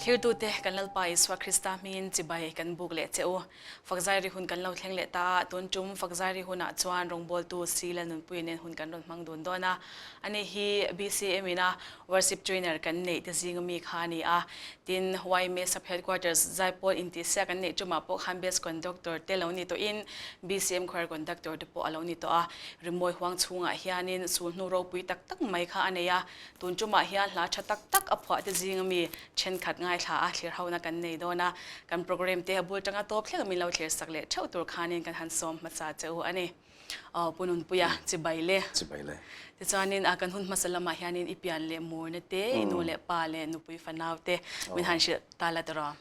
Thlirtute kan Lalpa Isua Krista hmingin chibai kan buk leh che u. Fakzai ri hun kan lo thleng leh ta a, tun tum fakzai ri hunah chuan rawngbawltu Si Lalnunpuia nen hun kan rawn hmang dun dawn a. Ani hi BCM ina worship trainer kan neih te zinga mi kha a ni a. Tin, YMA Sub Headquarters Zaipawl intihsiak an neih tumah pawh khan Best Conductor te lo ni tawhin BCM Choir Conductor te pawh a lo ni tawh a. Rimawi huang chhungah hianin sulhnu ropui tak tak mai kha a nei a. Tun tumah hian hla tha tak tak a phuah te zinga mi thenkhat ngaithla a thlir hona kan nei dawn a. Kan programme te a bul tanga tawp thleng min lo thlir sak leh theuh tur khanin kan han sawm hmasa che u a ni. Aw Pu Nunpuia, chibai le. Chibai le. Tichuanin kan hun hmasa lamah hianin i pian leh murna te, i nu leh pa leh nupui fanau te min han hrilh ta la tawh.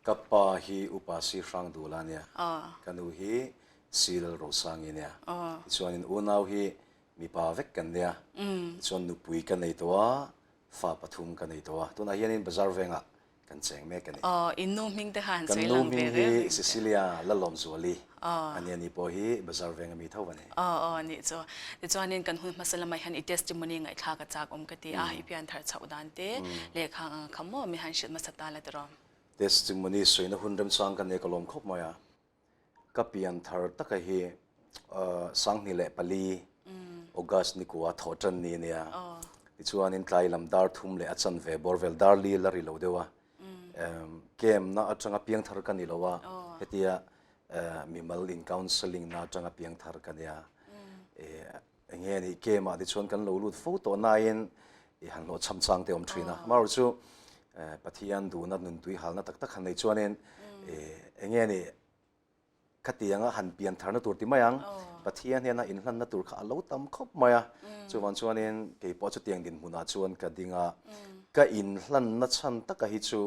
Ka pa hi upa si hrang duh la nia. Ka nu hi si lal Rosangi nia. Tichuanin unau hi mipa vek kan nia. Tichuan nupui ka nei tawh a, fa pathum ka nei tawh a. Tunah hianin bazar vengah kan cheng mek a ni. Aw, in nu hming te kha han Kan sawi nu lang ve hming reng hi reng teh. Cecilia Lalawmzuali Aw. a nia, ni pawh hi bazar veng a mi tho a ni. Aw, aw, nih chu. Tichuanin kan hun hmasa lamah hian i testimony ngaihthlak a chak awm ka ti a, i pian thar chhoh dan te, lehkha ang kha maw mi han hrilh hmasa ta la tiraw? Testimony sawina hun remchang ka nei ka lawm khawp mai a. Ka pian thar taka hi 2004 August ni kua thawh tan ni a nia. Tichuanin tlai lam dar thum leh a chanve bawr vel dar li la ri lo deuh a. Camp na atanga piang thar ka ni lo a, hetia mimal in counselling na atanga piang thar ka nia. Eng nge nih game ah tichuan kan lo lut fo tawh nain i han hlawh cham chang te awm thin a. Amaherawh chu Pathian duhna nuntui halna tak tak han nei chuanin eng nge nih khatianga han pian tharna tur ti mai ang Pathian hian a inhlanna tur kha a lo tam khawp mai a. Chuvang chuanin kei pawh chutiang dinhmunah chuan ka ding a, ka inhlanna chhan taka hi chu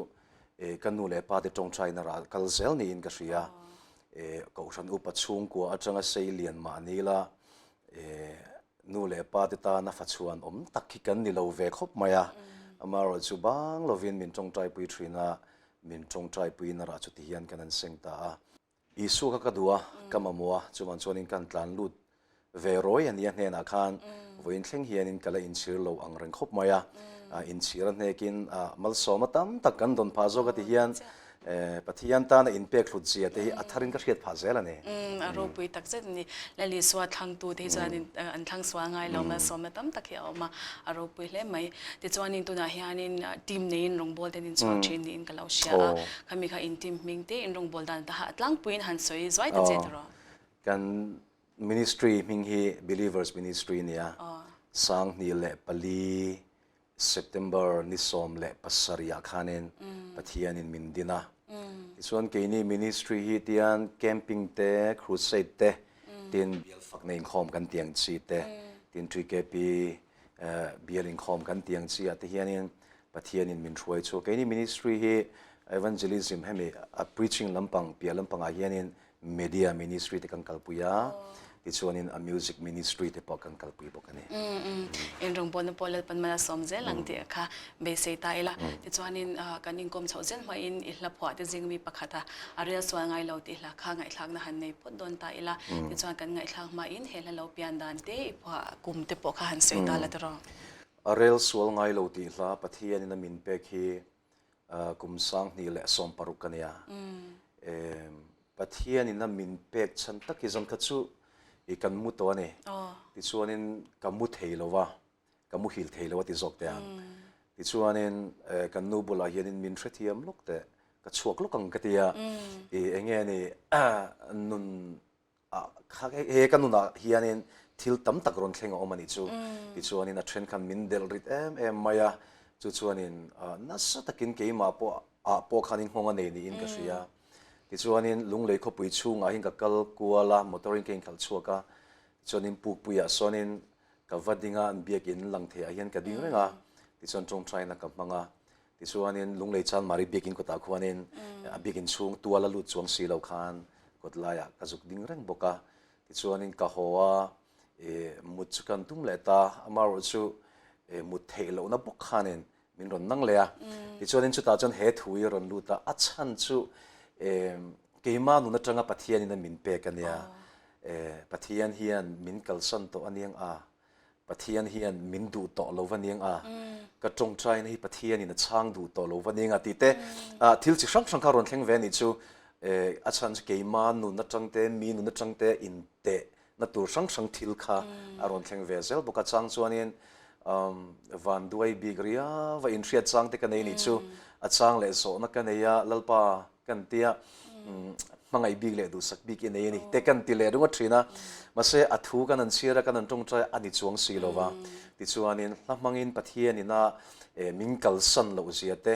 ka nu leh pa te tawngtaina ral kal zel niin ka hria. Kohhran upa chhungkua atanga sei lian mahni la Nu leh pa te tana fachuan awm tak hi kan ni lo ve khawp mai a, amaherawh chu bang lovin min tawngtaipui thin a, min tawngtaipui na rah chu ti hian kan an seng ta a. Isua kha ka duh a, ka mamawh a, chuvan chuanin kan tlan lut ve rawi a nia hnenah khan vawiin thleng hianin ka la inchhir lo ang reng khawp mai a, inchhir a hnekin malsawma tam tak kan dawn phah zawk a ti hian Pathian tana inpek hlut zia te hi a tharin ka hriat phah zel a ni. A ropui tak zet a ni. Lal Isua thlangtu te hi chuanin an thlang sual ngai lo, malsawmna tam tak hi a awm a, a ropui hle mai. Tichuanin tunah hianin team neiin rawngbâwl te an inchhuak ṭhin niin ka lo hria a, khami kha in team hming te in rawngbâwl dan ta ha tlangpuiin han sawi zuai ta che ta rawh. Kan ministry hming hi Believers Ministry a ni a, 2004 September ni 17 ah khanin Pathianin min din a. Tichuan keini ministry hi tian camping te, crusade te, tin bial fakna inkhawm kan tih ang chi te, tin TKP bial inkhawm kan tih ang chi ah te hianin Pathianin min hruai chu. Keini ministry hi evangelism hemi a preaching lampang piah lampangah hianin Media Ministry te kan kalpui a, tichuanin a Music Ministry te pawh kan kalpui bawk a ni. In rawngbawlna pawh Lalpan mal a sawm zel ang tih kha beisei ta ila. Tichuanin kan inkawm chhoh zel hmain i hla phuah te zing mi pakhat a, a rel sual ngai lo tih hla kha ngaihthlakna han nei phawt dawn ta ila. Tichuan kan ngaihthlak hmain he hla lo pian dan te i phuah kum te pawh kha han sawi ta la tiraw. A rel sual ngai lo tih hla Pathianin a min pek hi Kum 2016 ka nia. Pathianin a min pek chhan tak hi zan kha chu i kan mu tawh a ni. Tichuanin ka mu thei lo va, ka muhil thei lo a ti zawk teh ang. Tichuanin kan nu bulah hianin min hrethiam lawk teh, ka chhuak lawk ang ka ti a. I eng nge ni nun He ka nunah hianin thil tam tak rawn thleng a awm a nih chu. Tichuanin a then khan min delh rit em em mai a, chu chuanin nasa takin keimah pawh ah pawh khanin nghawng a nei niin ka hria. Tichuanin Lunglei khawpui chhungah hian ka kal kual a, motor in ka inkhalh chhuak a, tichuanin Pukpuiah sawnin ka va ding a, biakin lang theiah hian ka ding reng a, tichuan tawngtaina ka hmang a. Tichuanin Lunglei Chanmari biakin kawtah khuanin a biakin chhung tual a lut chuang si lo khan kawt laiah ka zuk ding reng bawk a. Tichuanin ka haw a, mut chu kan tum leh ta, amaherawh chu mut theih lohna bawk khanin min rawn nang leh a. Tichuanin chutah chuan he thu hi a rawn lut a, a chhan chu keimah nun atanga Pathianin a min pek a nia, Pathian hian min kalsan tawh a niang a. Pathian hian min duh tawh lo va ning a, ka tawngtaina hi Pathianin a chhang duh tawh lo va ning a tih te thil chi hrang hrang kha rawn thleng ve a nih chu. A chhan chu keima nun atang te, mi nun atang te inteh na tur hrang hrang thil kha a rawn thleng ve zel bawk a. Chang chuanin vanduai bik riau a inhriat chang te ka nei nih chu. A chang leh zawhna ka nei a, Lalpa kan ti a, hmangaih bik leh duhsak bik i nei a ni te kan ti leh ringawt thin a. Mahse a thu kan han chhiar a, kan han tawngtai a ni chuang si lo va. Tichuanin hla hmangin Pathianin a min kalsan loh zia te,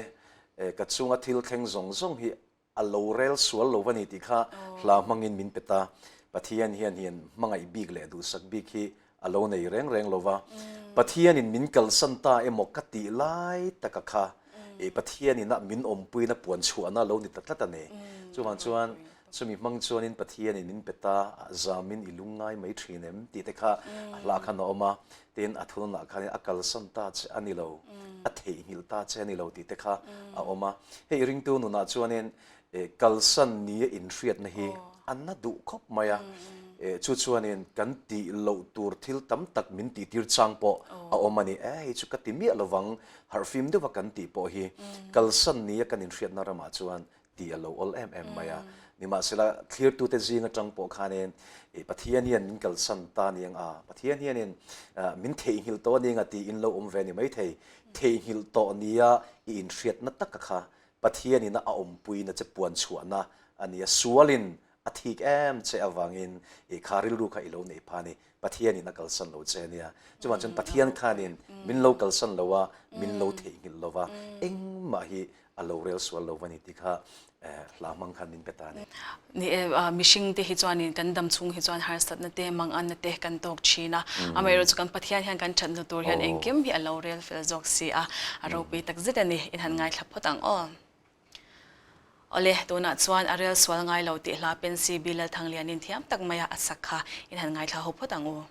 ka chunga thil thleng zawng zawng hi a lo rel sual lo va ni tih kha hla hmangin min pe ta. Pathian hian hian hmangaih bik leh duhsak bik hi a lo nei reng reng lo va. Pathianin min kalsan ta emaw ka tih lai taka kha i Pathianin a min awmpuina puan chhuahna a lo ni ta tlat a ni. Chuvang chuan chumi hmang chuanin Pathianin min pe ta, zamin i lungngai mai thin em tih te kha a hla khan a awm a. Tin, a thununah khanin a kalsan ta che a ni lo, a theihnghilh ta che a ni lo tih te kha a awm a. Hei ringtu nunah chuanin Kalsan nia inhriatna hi a na duh khawp mai a, chu chuanin kan tih loh tur thil tam tak min tihtir chang pawh a awm a ni. E, hei chu ka ti miah lovang, harhfim deuha kan tih pawh hi kalsan nia kan inhriatna ramah chuan tih a lo awl em em mai a. Nimahsela, thlirtute zing atang pawh khanin Pathian hian min kalsan ta aniang a, Pathian hianin min theihnghilh tawh aniang a tiin lo awm ve a ni maithei. Theihnghilh tawh nia i inhriatna taka kha Pathianin a awmpuina che puan chhuahna a ni a, sualin a thik em che avangin i kha rilru kha i lo neih pha a ni. Pathianin a kalsan lo che a nia. Chuvang chuan Pathian khanin min lo kalsan lo a, min lo theihnghilh lo va, engmah hi a lo rel sual lo va ni tih kha hla hmang khan min pe ta a ni. Ni e, mihring te hi chuanin kan dam chhung hi chuan harsatna te, manganna te kan tawk thin a. Amaherawhchu kan Pathian hian kan thatna tur hian engkim hi a lo rel fel zawk si a, a ropui tak zet a ni. In han ngaithla phawt ang aw. Awle, tunah chuan a rel sual ngai lo tih hla Pensy Bi Lalthanglianin thiam tak maia a sak kha in han ngaithla ho phawt ang u.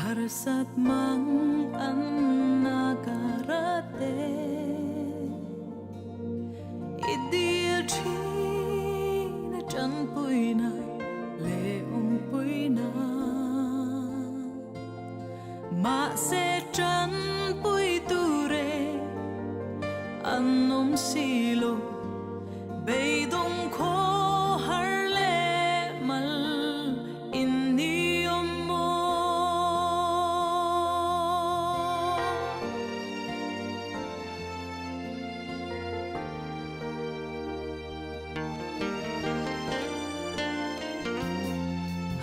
Harsat mang an nakarate I dil thin a tanpuina leh awmpuina Mahse tanpui ture an awm si lo Beidawng khaw har leh mal In ni awm maw?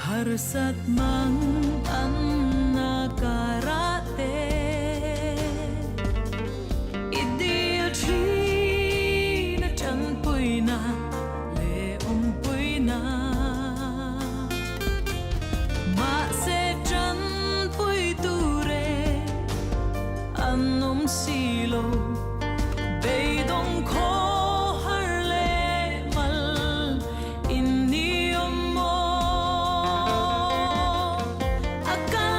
Harsat mang an nakarate I dil thin a tanpuina leh awmpuina. Mahse tanpui ture an awm si lo, beidawng khaw har leh mal in ni awm maw? A kal.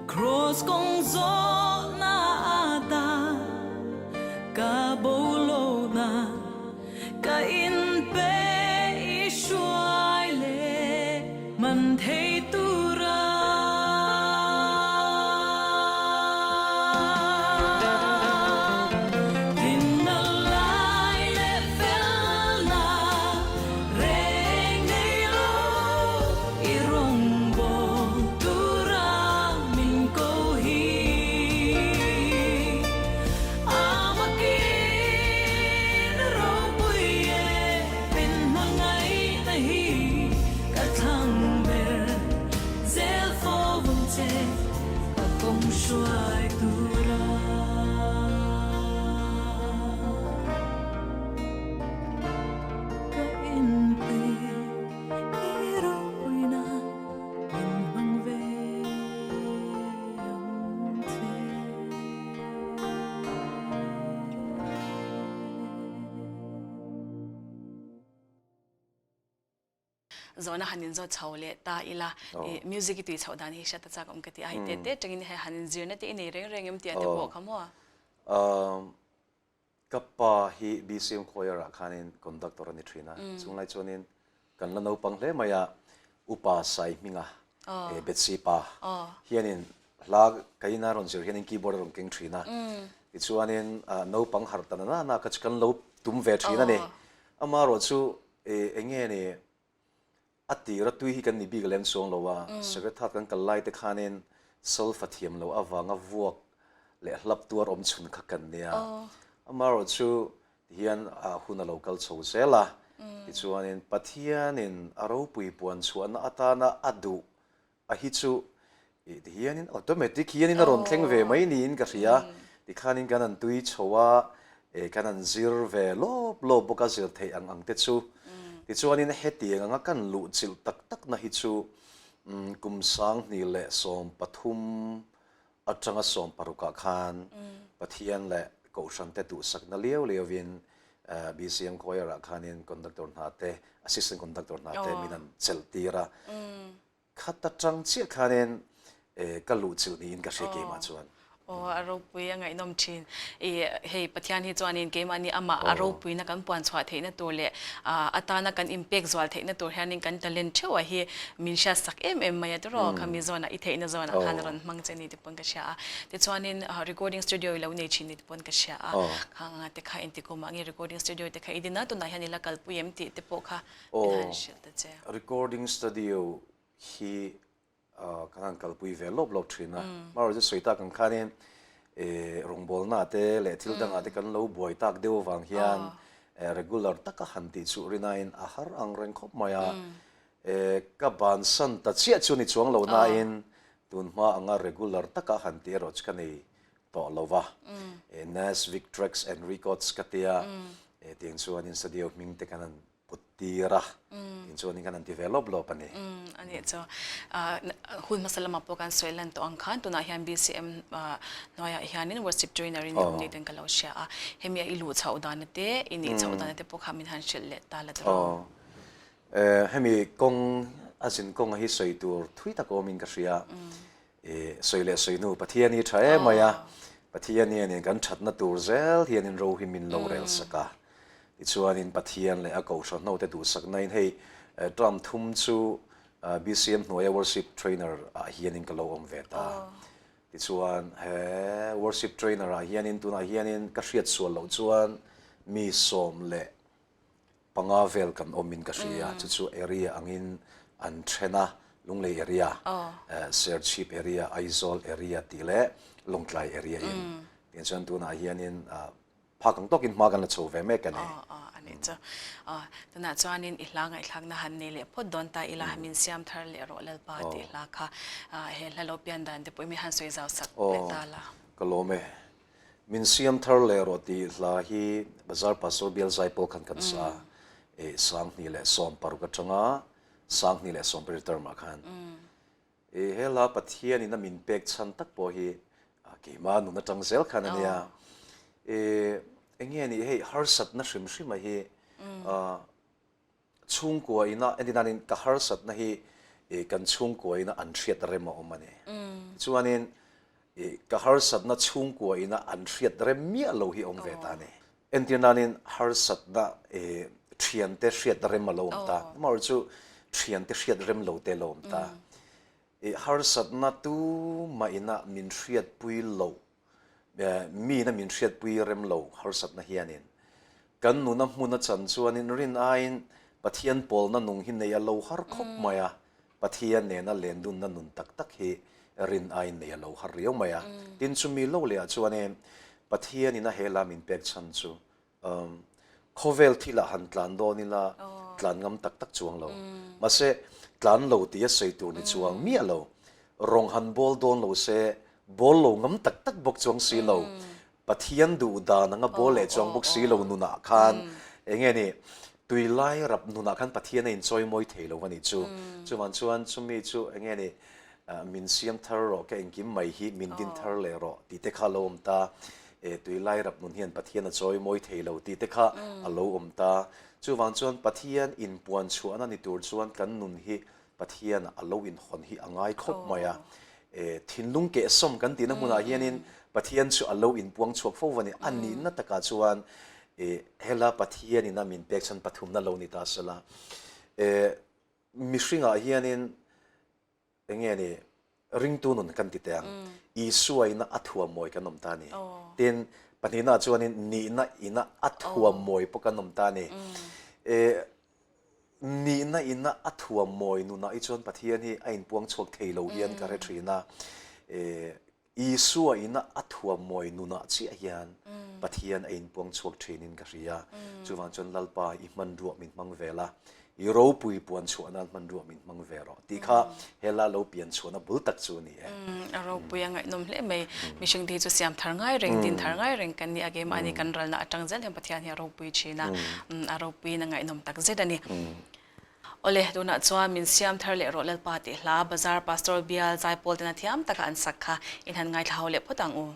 Kraws kawng zawhna ata ka bo lohna ka inpe i hruai leh man thei tura. Dinna lai leh felna reng nei lo i rawngbâwl tura min ko hi. Amakin ropui e min hmangaihna hi ka thlang ber zel fo vang che ka kawng hruai tura. Ka inpe i ropuina min hmang ve ang che. Zawhna han inzawt chho leh ta ila, i music i tui chhoh dan hi hriat a chak awm ka ti a, hei te te tangin hei han inzirna te i nei reng reng em tih a te pawh kha maw? Ka pa hi BCM Choir ah khanin conductor a ni thin a, chunglai chuanin kan la naupang hle mai a, Upa Sai Hminga, Betsy pa hianin hla ka ina rawn zir hianin keyboard a rawn keng thin a, tichuanin naupang harh ta na na kha chu kan lo tum ve thin a ni. Amaherawhchu eng nge ni A tira tui hi kan ni bik lem chuang lo a, Secrethat kan kal lai te khanin solfa thiam lo avanga vuak leh hlap tuar awm chhun kha kan nia. Amaherawh chu tihian a hun a lo kal chho zel a, tichuanin Pathianin a ropui puan chhuahna atana a duh a hi chu ih ti hianin automatic hianin a rawn thleng ve mai niin ka hria. Tikhanin kan han tui chho a, eh kan han zir ve lawp lawp bawk a zir theih ang ang te chu. Tichuanin hetiang anga kan luh chilh tak tak na hi chu kum 2013 atanga 16 ah khan Pathian leh Kohhran te duhsakna liau liauin BCM Choir ah khanin conductor hna te, assistant conductor hna te min han chelh tir a. Khat atang chiah khanin ka luh chilh niin ka hria keimah chuan. Aw a ropui a ngaihnawm thin. I hei Pathian hi chuanin keimahni amah a ropuina kan puan chhuah theihna tur leh atana kan inpek zual theihna tur hianin kan talent theuh ah hi min hriat sak em em mai a tiraw khami zawnah i theihna zawnah khan a rawn hmang che ni te pawn ka hria a. Tichuanin recording studio i lo nei thin ni te pawn ka hria a. Khang anga te kha engtikumah nge recording studio te kha i din a tunah hian i la kalpui em tih te pawh kha Min han hrilh ta che. Recording studio hi kan han kalpui ve lawp lawp thin a. Hmarawh chu sawi tak ang khanin rawngbawlna te leh thil dangah te kan lo buai tak deuh avang hian regular taka han tih chuh rinain a har ang reng khawp mai a. Ka bansan ta chiah chu ni chuang lo nain tun hma anga regular taka han tih erawh chu ka nei tawh lo va. Nasvik Tracks and Records ka tia tiang chuanin studio hming te kan han put tir a, tin chuanin kan han ti ve lawp lawp a ni. A nih chu. Hun hmasa lamah pawh kan sawi lan tawh ang khan tunah hian BCM hnuaiah hianin worship trainer in awm niin ka lo hria a. Hemi a i luh chhoh dana te, i nih chhoh dana te pawh kha min han hrilh leh ta la tawh rawh. Hemi kawng a zin kawnga hi sawi tur thui tak awmin ka hria. Sawi leh sawi hnu Pathian hi tha em mai a, Pathian hianin kan thatna tur zel hianin ro hi min lo rel sak a. Tichuanin Pathian leh a Kohhran hnote duhsaknain hei term thum chu BCM hnuaia worship trainer ah hianin ka lo awm ve ta. Tichuan he worship trainer ah hianin tunah hianin ka hriat sual loh chuan mi 15 vel kan awmin ka hria, chu chu area angin an then a, Lunglei area, Serchhip area, Aizawl area tih leh Lawngtlai area in. Tiang chuan tunah hianin phak ang tawkin hma kan la chho ve mek a ni. Aw a nih chu. Tunah chuanin i hla ngaihthlakna han nei leh phawt dawn ta ila, min siam thar leh rawh Lalpa tih hla kha he hla lo pian dan te pawh i mi han sawi zau sak leh ta la. Ka lawm e. Min siam thar leh rawh tih hla hi Bazar Pastor Bial Zaipawl khan kan sa a, 2016 atanga 2018 term ah khan. He hla Pathianin a min pek chhan tak pawh hi keimah nun atang zel khan a nia. Eng nge nih hei harsatna hrim hrim a hi chhungkua ina entir nanin ka harsatna hi. Kan chhungkua ina an hriat rem a awm a ni. Tichuanin ka harsatna chhungkua ina an hriat rem miah lo hi a awm ve ta a ni. Entir nanin harsatna thiante hriat rem a lo awm ta. Amaherawh chu thiante hriat rem lo te a lo awm ta. Harsatna tumah ina min hriatpui loh Miin a min hriatpui rem lo harsatna hianin kan nuna hmun a chan chuanin rin aiin Pathian pawlna nung hi nei a lo har khawp mai a, Pathian nena lendunna nun tak tak hi rin aiin nei a lo har riau mai a. Tin, chumi lo lehah chuanin Pathianin a hela min pek chhan chu Khawvel thilah han tlan dawn ila tlan ngam tak tak chuang lo. Mahse, tlan lo tia sawi tur ni chuang miah lo. Rawng han bawl dawn lo se, bawl lo ngam tak tak bawk chuang si lo. Pathian duh dan anga bawl leh chuang bawk si lo nunah khan eng nge ni, tui lai rap nunah khan Pathian a inchawi mawi thei lo a nih chu. Chuvang chuan chumi chu eng nge ni, min siam thar rawh, ka engkim mai hi min din thar leh rawh tih te kha a lo awm ta. E tui lai rap nun hian Pathian a chawi mawi thei lo tih te kha a lo awm ta. Chuvang chuan Pathian inpuan chhuahna ni tur chuan kan nun hi Pathian a lo inhawn hi a ngai khawp mai a. E thinlung kehsawm kan tihna hmunah hianin Pathian chu a lo inpuang chhuak fo va ni. A nihna takah chuan e hela Pathianin a min pek chhan pathumna lo ni ta sela. E mihringah hianin Eng nge ni, ringtu nun kan ti teh ang. Isua ina a thuam mawi kan awm ta a ni. Tin, pahnihna chuanin nihna ina a thuam mawi pawh kan awm ta a ni. E, nihna ina a thuam mawi nunah hi chuan Pathian hi a inpuang chhuak thei lo hian ka hre thin a. E, Isua ina a thuam mawi nunah chiah hian Pathian a inpuang chhuak thinin ka hria. Chuvang chuan Lalpa i hmanruah min hmang ve la, i ropui puan chhuah nan hmanruah min hmang ve rawh tih kha hela lo pian chhuahna bul tak chu a ni e. A ropui a ngaihnawm hle mai. Mihring te hi chu siam thar ngai reng, din thar ngai reng kan ni a, keimahni kan ralna atang zel hian Pathian hi a ropui thin a, a ropuiin a ngaihnawm tak zet a ni. Awle, tunah chuan min siam thar leh rawh Lalpa tih hla Bazar Pastor Bial Zaipawl tena thiam taka an sak kha in han ngaithla ho leh phawt ang u.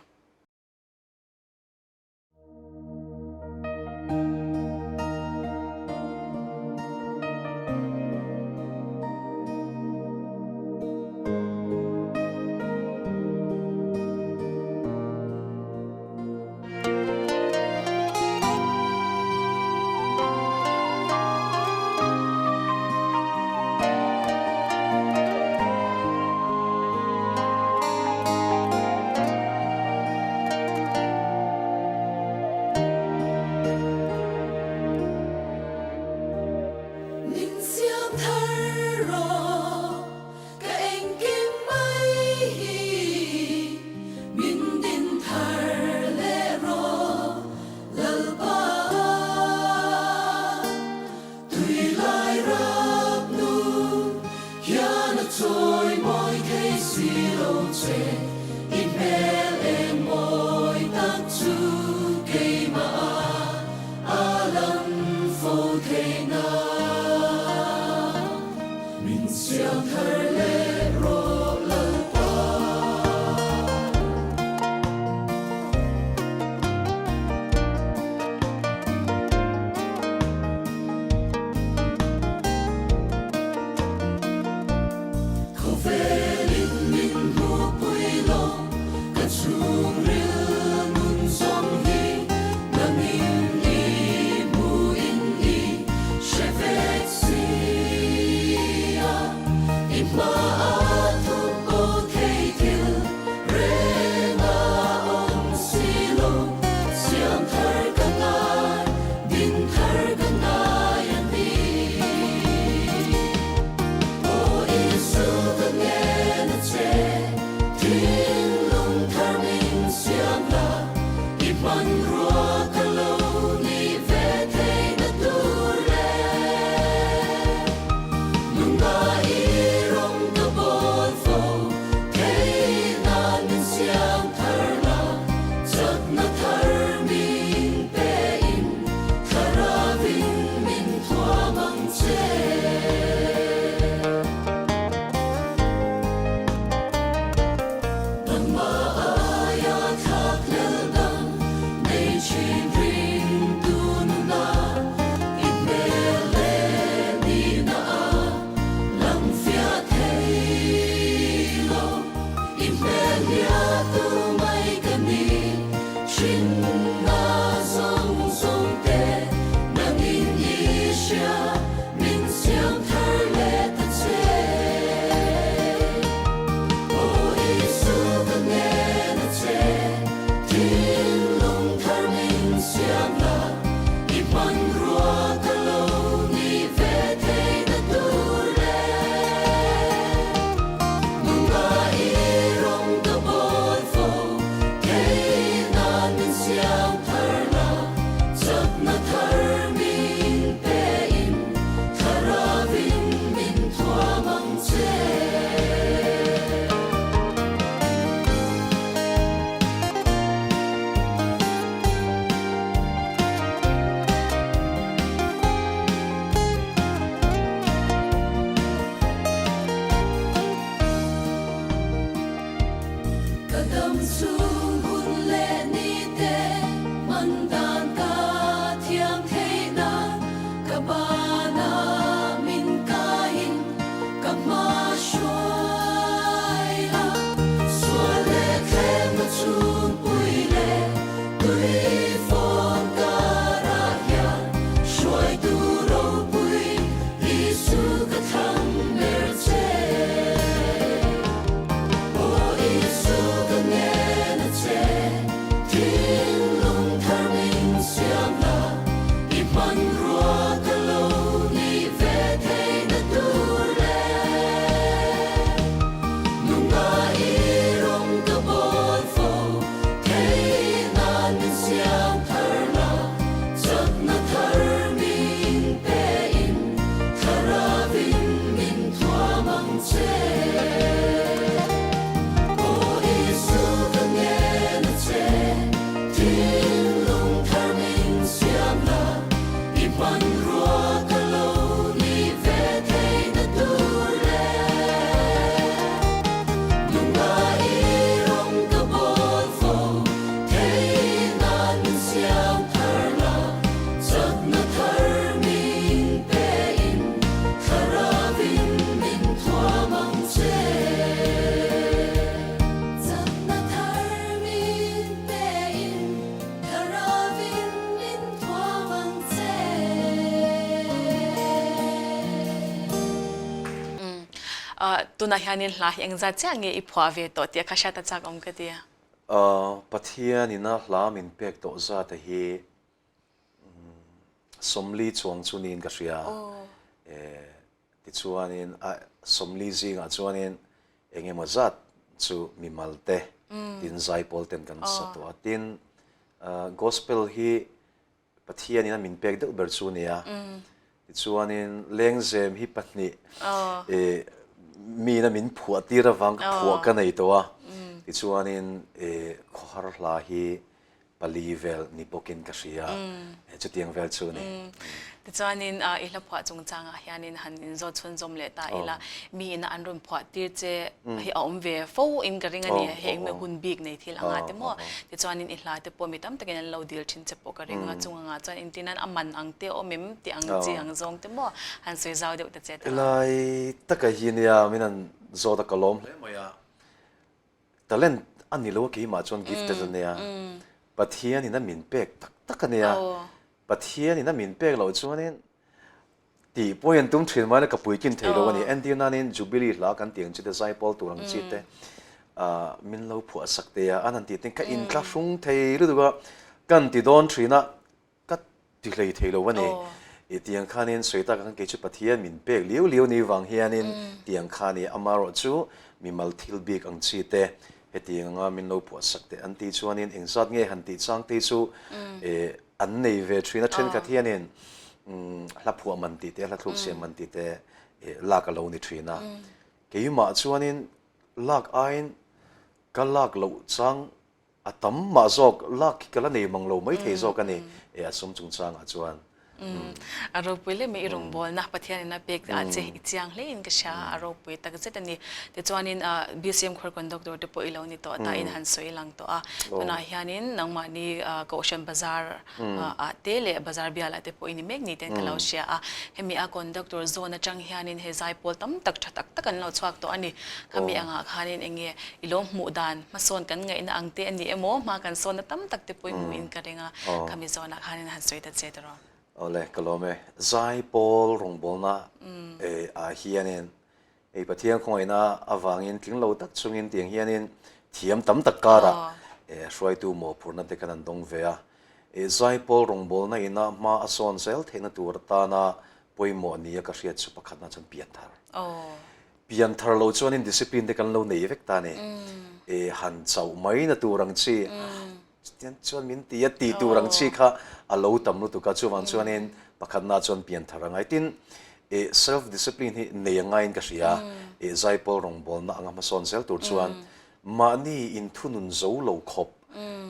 hliahtu mai ka ni Thinna zawng zawng te nangin i hria min siam thar leh ta che. Aw Isu ka ngen a che, thinlung thar min siam la, i hmanrua ka lo ni ve thei na tur le. Nunga i rawng ka bawl fo, thei nan min siam thar la, chakna thar min pe in, Thlarauin min thuam ang che. Ka dam chhung hun leh ni te hman dan ka thiam theih nan ka bana min kaiin ka hma hruai la. Sual leh thleng a chhungpui leh tui fawn karah hian hruaitu ropui Isu ka thlang ber che. Aw Isu ka ngen a che, thinlung thar min siam la, i hmanrua ka lo nih ve theihna tur le. Nunga i rawng ka bawl fo, theih nan min siam thar la, chakna thar min pe in, Thlarauin min thuam ang che. Aw Isu ka ngen a che, thinlung thar min siam la, i hmanrua ka lo nih ve theihna tur le. Nunga i rawng ka bawl fo, theih nan min siam thar la, Chakna thar min pe in Thlarauin min thuam ang che. Chakna thar min pe in Thlarauin min thuam ang che. Tunah hianin hla hi engzat chiah nge i phuah ve tawh tih a kha hriat a chak awm ka ti. Pathianina hla min pek tawh zat a hi Sawmli chuang chu niin ka hria. Tichuanin a sawmli zingah chuanin eng emaw zat chu mimal te tin zaipawl ten kan sa tawh a. Tin, gospel hi Pathianin a min pek deuh ber chu nia. Tichuanin lengzem hi pahnih miin a min phuah tir avang ka phuah ka nei tawh a. Tichuanin khawhar hla hi pali vel ni bawkin ka hria, chutiang vel chu a ni. Tichuanin i hla phuah chungchangah hianin han inzawt chhunzawm leh ta ila, mi ina an rawn phuah tir che hi a awm ve fo in ka ring a ni, hei engmeh hun bik nei thil anga te maw? Tichuanin i hla te pawh mi tam takin an lo dil thin che pawh ka ring a, chung angah chuan intin an a man ang te awm em tih ang chi ang zawng te maw han sawi zau deuh ta che ta. Helai taka hi nia min han zawt a ka lawm hle mai a, Talent a ni lo a keimah chuan gifted a nia. Pathian in a min pek tak tak a nia. Pathian in a min pek loh chuanin tih pawhin an tum thin mai la ka puitlin thei lo a ni. Entir nanin Jubilee hla kan tih ang chi te, zaipawl tur ang chi te min lo phuah sak te a, an han tih ten ka inthlahrung thei lutuk a, kan ti dawn thin a, Ka ti hlei thei lo a ni. I tiang khanin sawi tak ang kei chu Pathian min pek liu liu ni vang hianin tiang kha ni amarawh chu mimal thil bik ang chi te hetiang anga min lo phuah sak teh an tih chuanin engzat nge han tih chang te chu an nei ve thin a thenkhat hianin hla phuah man tih te hla thluk siam man tih te lak a lo ni thin a. Keimah chuanin lak aiin ka lak loh chang A tam mah zawk, lak hi ka la nei mang lo mai thei zawk a ni, e a sum chungchangah chuan. A ropui leh mai i rawngbawlna Pathianin a pek ah che i chiang hle in ka hria a, a ropui tak zet a ni. Tichuanin BCM Khuar Conductor te pawh i lo ni tawh ta in han sawi lang tawh a. Tunah hianin nangmahni Kohhran Bazar ah te leh Bazar bial ah te pawh i ni mek ni ten ka lo hria a. Hemi a Conductor zawn atang hianin he zaipawl tam tak tha tak tak an lo chhuak tawh a ni. Khami angah khanin eng nge i lo hmuh dan hmasawn kan ngaihna ang te a ni emaw hma kan sawnna tam tak te pawh i hmuhin ka ring a. Khami zawnah khanin han sawi ta che tawh. Awle, ka lawm e. Zaipawl rawngbawlna ah hianin Hei Pathian khawngaihna avangin tling lo tak chungin tiang hianin thiam tam tak karah hruaitu mawhphurhna te kan an dawng ve a. Zaipawl rawngbawlna ina hma a sawn zel theihna tur atana pawimawh nia ka hriat chu pakhatna chuan pianthar. Pianthar lo chuanin discipline te kan lo nei vek ta a ni. Han chauh mai na tur ang chi Chutiang chuan min ti a, ti tur ang chi kha a lo tam lutuk a, chuvang chuanin pakhatna chuan pian thar a ngai. Tin, ih self discipline hi nei a ngaiin ka hria, ih zaipawl rawngbawlna anga hmasawn zel tur chuan mahni inthunun zo lo khawp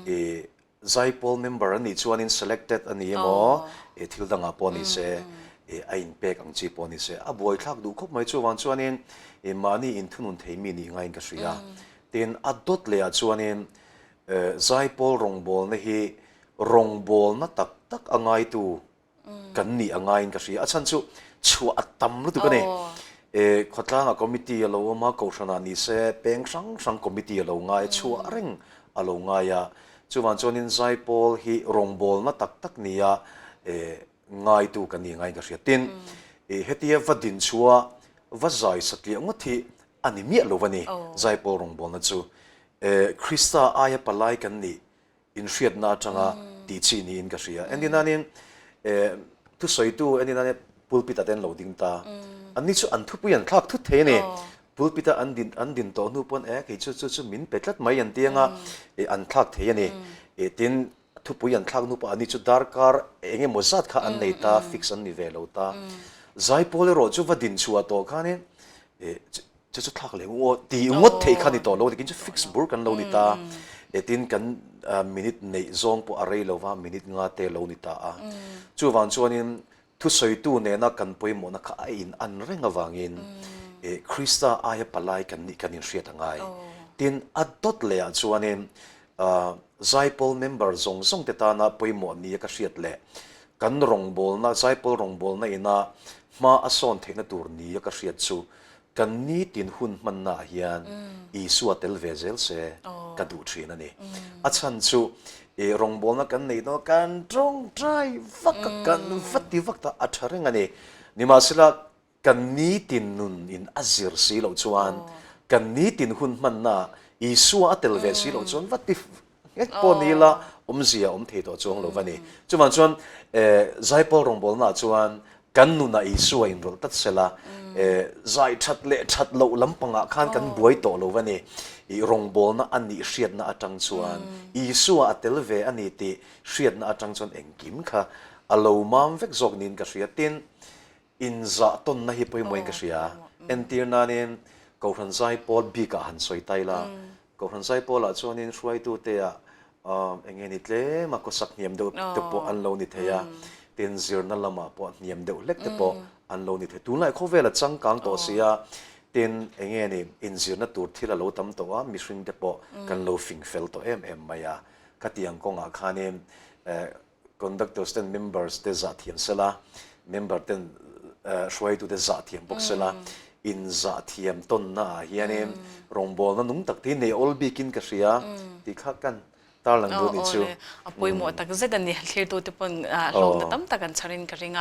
ih zaipawl member a nih chuanin selected a ni emaw ih thil dangah pawh ni se ih a inpek ang chi pawh ni se a buaithlak duh khawp mai. Chuvang chuanin ih mahni inthunun thei mi nih ngaiin ka hria. Tin, a dawt lehah chuanin Zaipawl rawngbawlna hi rawngbawlna tak tak a ngaitu kan nih a ngaiin ka hria. A chhan chu chhuah a tam lutuk a ni. Khawtlangah committee a lo awm a, kohhranah ni se peng hrang hrang committee a lo ngai a, chhuah reng a lo ngai a. Chuvang chuanin Zaipawl hi rawngbawlna tak tak nia ngaitu kan nih a ngaiin ka hria. Tin, hetia va dinchhuah va zai satliah ngawt hi a ni miah lo a ni Zaipawl rawngbawlna chu. Krista aia palai kan nih inhriatna atanga tih chi niin ka hria. Entir nanin thusawitu entir nanin pulpit ah te an lo ding ta. Anni chu an thupui an thlak thut thei a ni. Pulpit a an din an din tawh hnu pawn e kei chu chu chu min pe tlat mai an ti anga an thlak thei a ni. Tin thupui an thlak hnu pawh anni chu darkar eng emaw zat kha an nei ta fix an ni ve lo ta. Zaipawl erawh chu va din chhuah tawh khanin Chu chu thlak leh aw ti ngawt theih kha ni tawh lo nikin chu fix bur kan lo ni ta. Tin kan minute neih zawng pawh a rei lo va, minute nga te lo ni ta a. Chuvang chuanin thusawitu nena kan pawimawhna kha a in an reng avangin Krista aia palai kan nih kan inhriat a ngai. Tin a dawt lehah chuanin Zaipawl member zawng zawng te tana pawimawh nia ka hriat leh kan rawngbawlna Zaipawl rawngbawlna ina hma a sawn theihna tur nia ka hriat chu Kan nitin hun hmannaah hian Isua tel ve zel se ka duh thin a ni. A chhan chu i rawngbawlna kan neih dawn a, kan tawngtai vak a, kan va ti vak ta a tha reng a ni. Nimahsela kan nitin nun in a zir si loh chuan, kan nitin hun hmannaah Isua a tel ve si loh chuan va ti Nghet pawh ni ila awmzia awm thei tawh chuang lo va ni. Chuvang chuan Zaipawl rawngbawlnaah chuan kan nunah Isua inrawlh tlat sela, zai that leh that loh lampangah khan kan buai tawh lo va ni. I rawngbawlna a nih hriatna atang chuan Isua a tel ve a ni tih hriatna atang chuan engkim kha a lo mam vek zawk niin ka hria. Tin, inzah tawnna hi pawimawhin ka hria. Entir nanin Kohhran Zaipawl bikah han sawi ta ila, Kohhran Zaipawlah chuanin hruaitute ah eng nge ni tlem a khawsak hniam deuh te pawh an lo ni thei a, tin zirna lamah pawh hniam deuh hlek te pawh an lo ni thei. Tunlai khawvel a changkang tawh si a, tin eng nge ni inzirna tur thil a lo tam tawh a, mihring te pawh kan lo fing fel tawh em em mai a. Khatiang kawngah khanin Conductors ten members te zah thiam sela, member ten hruaitu te zah thiam bawk sela, in zah thiam tawnna ah hianin rawngbawlna nung tak te hi nei awl bikin ka hria tih kha kan tarlang duh anih chu. Aw le, a pawimawh tak zet a ni. Thlirtu te pawn hlawkna tam tak an chharin ka ring a,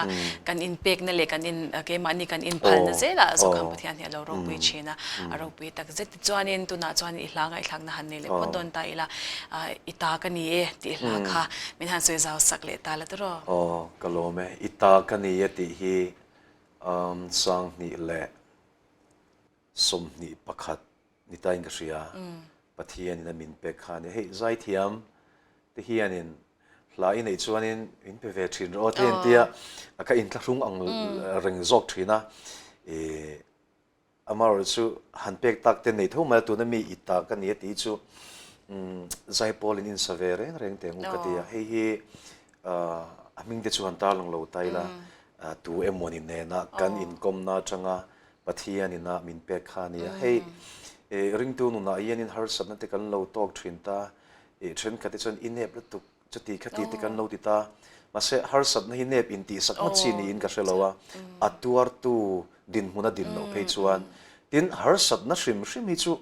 kan inpekna leh kan in keimahni kan inphalna zelah Zokham Pathian hi a lo ropui thin a, a ropui tak zet. Tichuanin tunah chuan i hla ngaihthlakna han nei leh phawt dawn ta ila, i ta ka ni e tih hla kha min han sawi zau sak leh ta la tawh. Aw, ka lawm e. I ta ka ni e tih hi 2021 ni tain ka hria. Pathianin a min pek kha a ni. Hei zaithiam te hianin hla i neih chuanin min pe ve thin rawh aw te an tia, ka inthlahrung ang reng zawk thin a. Amaherawh chu han pek tak te nei tho mai a, tuna mi i ta ka ni a tih chu Zaipawl in insa ve reng reng teh ang u ka ti a, hei hi. A hming te chu han tarlang lo ta ila, tu emawni nena kan inkawmna atanga Pathian ina min pek kha a nia. Hei ringtu nunah hianin harsatna te kan lo tawk thin ta, thenkhat te chuan i nep lutuk chuti khati te kan lo ti ta. Mahse harsatna hi nep intihsak ngawt chi niin ka hre lo a, a tuartu dinhmun a din loh phei chuan tin harsatna hrim hrim hi chu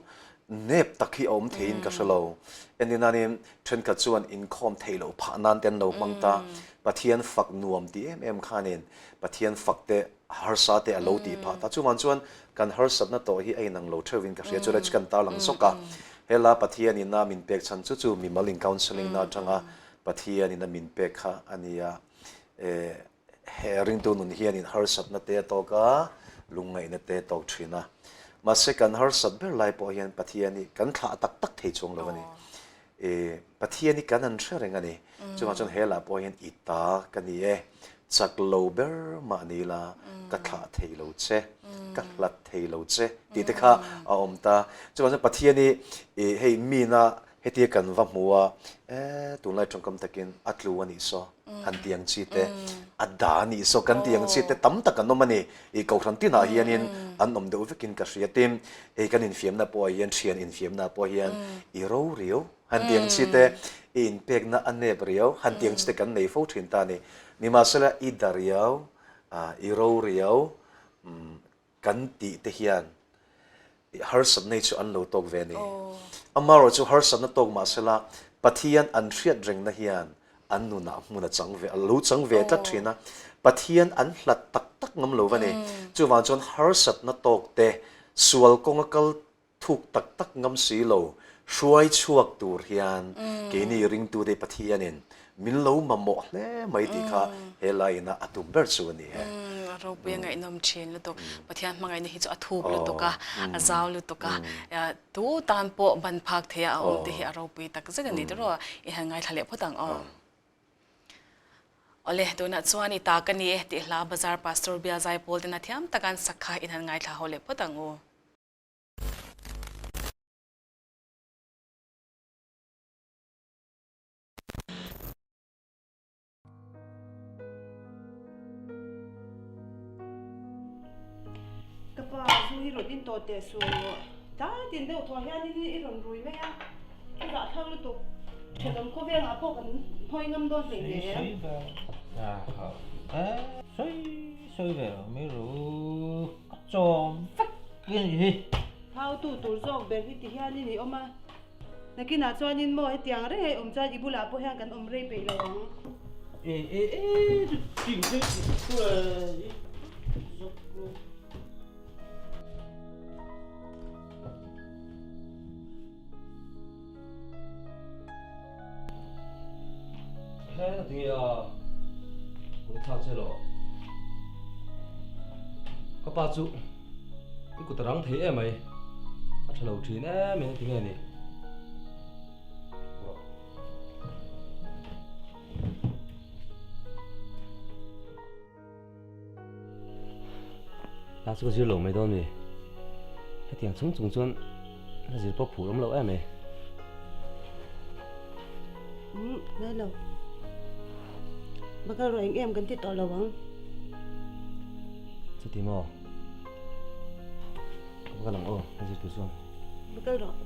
nep tak hi a awm theiin ka hre lo. Eninanin thenkhat chuan inkhawm theih loh phah nan te an lo hmang ta, Pathian fak nuam ti em em khanin Pathian fak te harsa te a lo tih phah ta. Chuvang chuan kan harsatna tawh hi a inang lo theuhin ka hria chu lai chu kan tarlang zawk a. Hela Pathianin a min pek chhan chu chu mimal in counselling na atanga Pathianin a min pek kha a nia. He ringtu nun hianin harsatna te a tawk a, lungngaihna te a tawk thin a. Mahse kan harsat ber lai pawh hian Pathian hi kan thlah tak tak thei chuang lo a ni. Pathian hi kan an hre reng a ni. Chuvang chuan he lah pawh hian i ta ka ni e, chak lo ber mah ni la ka thlah thei lo che, ka hlat thei lo che tih te kha a awm ta. Chuvang chuan Pathian hi hei mina Hetia kan va hmu a, e, tunlai tawngkam takin a tlu a nih saw, han ti ang chi te, a da a nih saw kan ti ang chi te tam tak an awm a ni. I kohhran tinah hianin an awm deuh vekin ka hria. Tin, hei kan infiamna pawh ah hian, thian infiamna pawh hian i ro riau han ti ang chi te, i inpekna a nep riau han ti ang chi te kan nei fo thin ta a ni. Nimahsela i da riau, i ro riau, kan tih te hian harsatna hi chu an lo tawk ve a ni. Amaherawh chu harsatna tawk mah sela Pathian an hriat rengna hian an nunah hmun a chang ve, a lo chang ve tlat thin a. Pathian an hlat tak tak ngam lo va ni. Chuvang chuan harsatna tawk te sual kawnga kal thuk tak tak ngam si lo, hruai chhuak tur hian keini ringtute Pathianin min lo mamawh hle mai tih kha he laina a tum ber chu a ni e. A ropui a ngaihnawm thin lutuk. Pathian hmangaihna hi chu a thuk lutuk a, a zau lutuk a, tu tan pawh ban phak theia a awm te hi a ropui tak zet a ni tiraw? I han ngaithla leh phawt ang aw. Awle, tunah chuan i ta ka ni e tih hla Bazar Pastor Bial Zaipawl tena thiam taka an sak kha in han ngaithla ho leh phawt ang u. Ka pa zu hi rawn in tawh teh suh tlai tin deuh thaw hianin i rawn rui mai a, ka zahthlak lutuk thenawm khawvengah pawh kan hawi ngam dawn hlei hle em. Sawi sawi ve lo mai ru. Ka chawm vek a ni hi. Hautu tur zawk ber hi ti hianin i awm a, nakinah chuanin maw hetiang reng a i awm chuan i bulah pawh hian kan awm rei peih lo ang. E e e chu ting chu chu e zawk lu. He na tinge a kut thlak che lo. Ka pa chu i kut a rang thei em mai. A tha lo thin em em tinge ni. Ta chu ka zir lo mai dawn mi. Hetiang chung chung chuan ka zir pawh phur awm lo em e. Umm, ngai lo. Bakal rawh eng em kan ti tawh lo ang. Chuti maw? Ka bakal ang aw, ka zir tur chuan. Bakal rawh.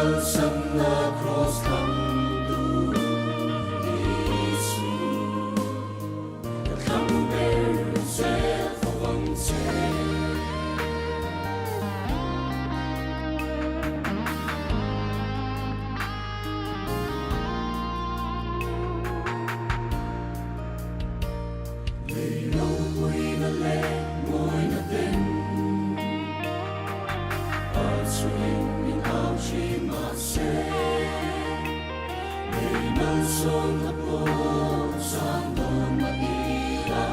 kalsanna kraws thlang tu Isu, ka thlang ber zel fo ang che. Lei ropuina leh mawina ten Ar chhuin min au thin mahse Lei malsawmna pawh chang dawn mah ila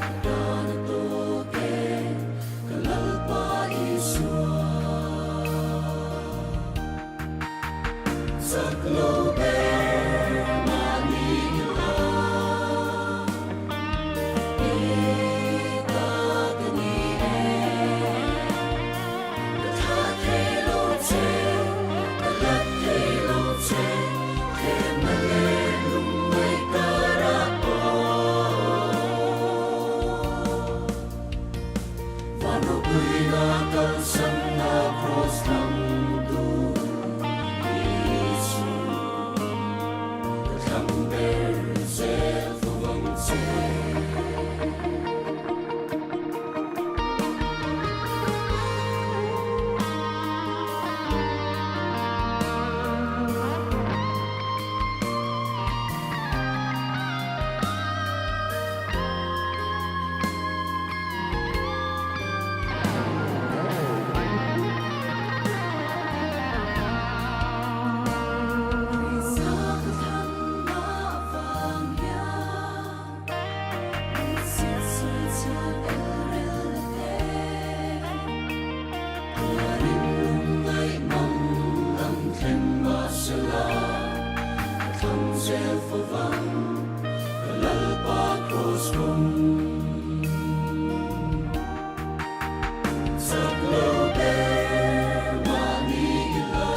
Ka tan a tawk e ka Lalpa Isua. Chak lo ber mahni ila i ta ka ni e. Ka tha thei lo che, ka lat thei lo che, thlemna leh lungngaih karah pawh. Van ropuina kalsanna kraws thlang tu Isu, ka thlang ber zel fo ang che. Ka Lalpa kraws kawng chak lo ber mahni ila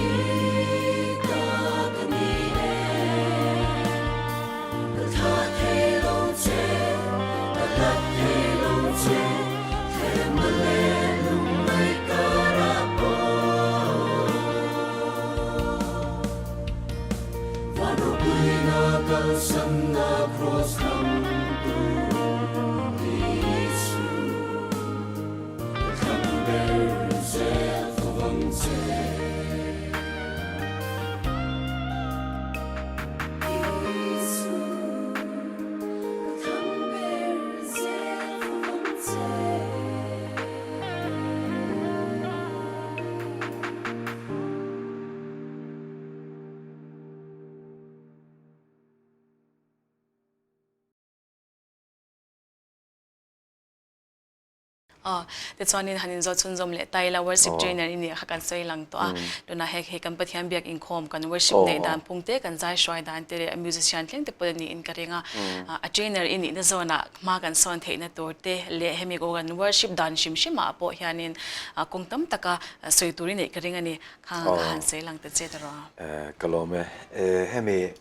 i ta ka ni e. Ka thlah thei lo che, ka hlat thei lo che, thlemna leh lungngaih karah pawh. Van ropuina kalsanna kraws thlang tu Isu, ka thlang ber zel fo vang che. Isu, ka thlang ber zel fo vang che. Aw, tichuanin han inzawt chhunzawm leh ta ila worship trainer i nih kha kan sawi lang tawh a. Tunah hek hei kan Pathian biak inkhawm kan worship neih dan phung te, kan zai hruai dan te leh musician thleng te pawh a niin ka ring a. A trainer i nihna zawnah hma kan sawn theihna tur te leh hemi aw kan worship dan hrim hrimah pawh hianin kawng tam taka sawi tur i neih ka ring a ni. Kha ka han sawi lang ta che ta rawh a. Ka lawm e. Hemi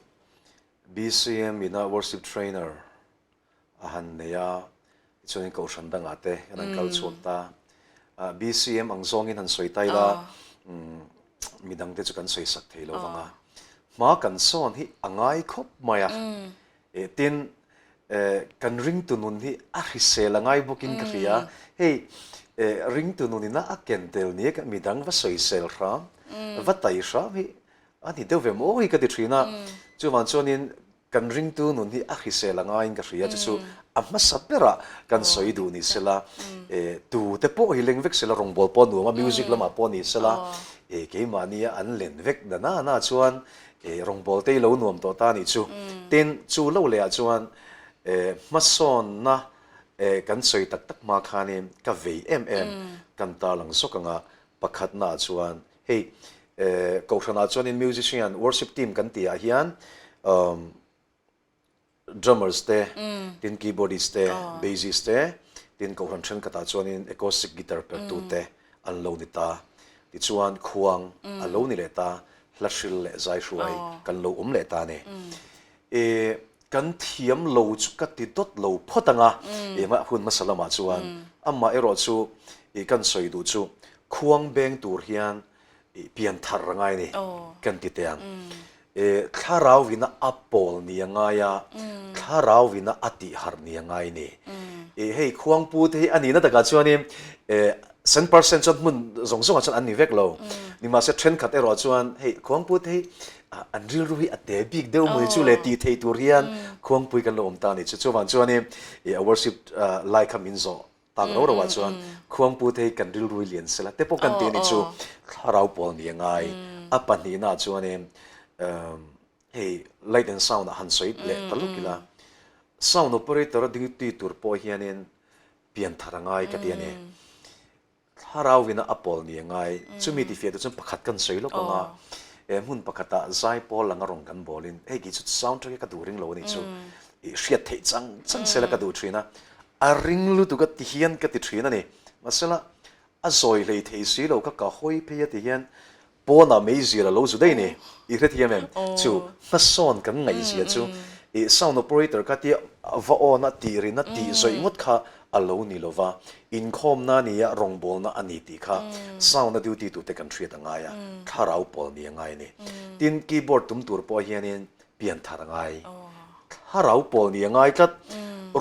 BCM ina worship trainer a han nei a, tichuanin kohhran dangah te kan han kal chhuak ta. BCM ang zawngin han sawi ta ila, midang te chu kan sawi sak thei lo vang a. Hma kan sawn hi a ngai khawp mai a. Tin, kan ringtu nun hi a hrisel a ngai bawkin ka hria. Hei, ringtu nunina a ken tel nia ka midang va sawisel hram, va tai hram hi a ni deuh ve maw hi ka ti thin a. Chuvang chuanin kan ringtu nun hi a hrisel a ngaiin ka hria. Chu chu a hmasa berah kan sawi duh ni sela, tute pawh hi leng vek sela, rawngbâwl pawh a nuam a, music lamah pawh ni sela, keimahnia an len vek na na na chuan Rawngbâwl te i lo nuam tawh ta nih chu. Tin, chu lo lehah chuan hmasawnna kan sawi tak tak hma khanin ka vei em em kan tarlang zawk ang a, pakhatnaah chuan hei Kohhranah chuanin musician worship team kan tihah hian drummers te, tin keyboardist te, bassist te, tin kohhran thenkhatah chuanin acoustic guitar pertu te an lo ni ta. Tichuan khuang a lo ni leh ta, hla hril leh zai hruai kan lo awm leh ta a ni. E, kan thiam lo chu ka ti dawt lo phawt ang a, engah hun hmasa lamah chuan amaherawh chu i kan sawi duh chu. Khuang beng tur hian i pian thar a ngai a ni kan ti teh ang. Thlarau vina a pawl ni a ngai a, thlarau vina a tih harh ni a ngai a ni. Hei khuangpu te hi a nihna takah chuanin cent percent chuan hmun zawng zawngah chuan an ni vek lo. Nimahse thenkhat erawh chuan hei khuangpu te hi an rilru hi a te bik deuh mai chu le tih theih tur hian khuangpui kan lo awm ta a ni. Chu chuvang chuanin a worship lai kha min zawh Tak ro ro ah chuan khuangpu te hi kan rilru lian sela te pawh kan ti a ni chu thlarau pawl ni a ngai. A pahnihna ah chuanin hei light and sound ah han sawi leh ta luk ila sound operator a duty tur pawh hianin pian thar a ngai ka ti a ni. Thlarau in a pawl ni a ngai. Chumi tifiah te chuan pakhat kan sawi lawk ang a, hmun pakhatah zai pawl anga rawn kan bawlin hei kei chu sound track hi ka duh ring lo a nih chu i hriat theih chang chang sela ka duh thin a. A ring lutuk a ti hian ka ti thin a ni. Mahsela, a zawi hlei thei si lo kha ka hawi phei a ti hian pawnah meizial a lo zu daih ni. I hrethiam em? Chu hmasawn kan ngaihzia chu i sound operator kha tia va awn a tih rin a tih zawih ngawt kha a lo ni lo va, inkhawmna a ni a, rawngbawlna a ni tih kha sound a duty tute kan hriat a ngai a, thlarau pawl ni a ngai a ni. Tin, keyboard tum tur pawh hianin pian thar a ngai. Thlarau pawl ni a ngai tlat.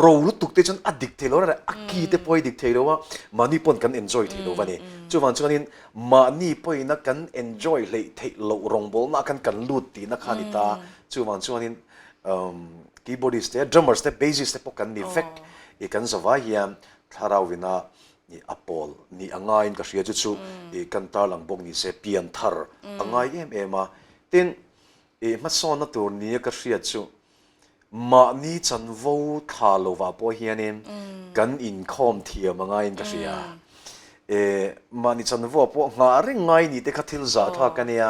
Ro lutuk te chuan a dik thei lo reng a ki te pawh hi dik thei lo a, mahni pawn kan enjoy thei lo va ni. Chuvang chuanin mahni pawhina kan enjoy hleih theih loh rawngbawlna khan kan lut tihna kha a ni ta. Chuvang chuanin keyboardist te, drummers te, bassist te pawh kan ni vek. I kan zavai hian thlarauina a pawl ni a ngaiin ka hria chu chu kan tarlang bawk ni se pian thar a ngai em em a. Tin, I hmasawnna tur nia ka hriat chu mahni chanvo thla lovah pawh hianin kan inkhawm thiam a ngaiin ka hria. E, mahni chanvoah pawh nghah reng ngai ni te kha thil zah thlak a nia.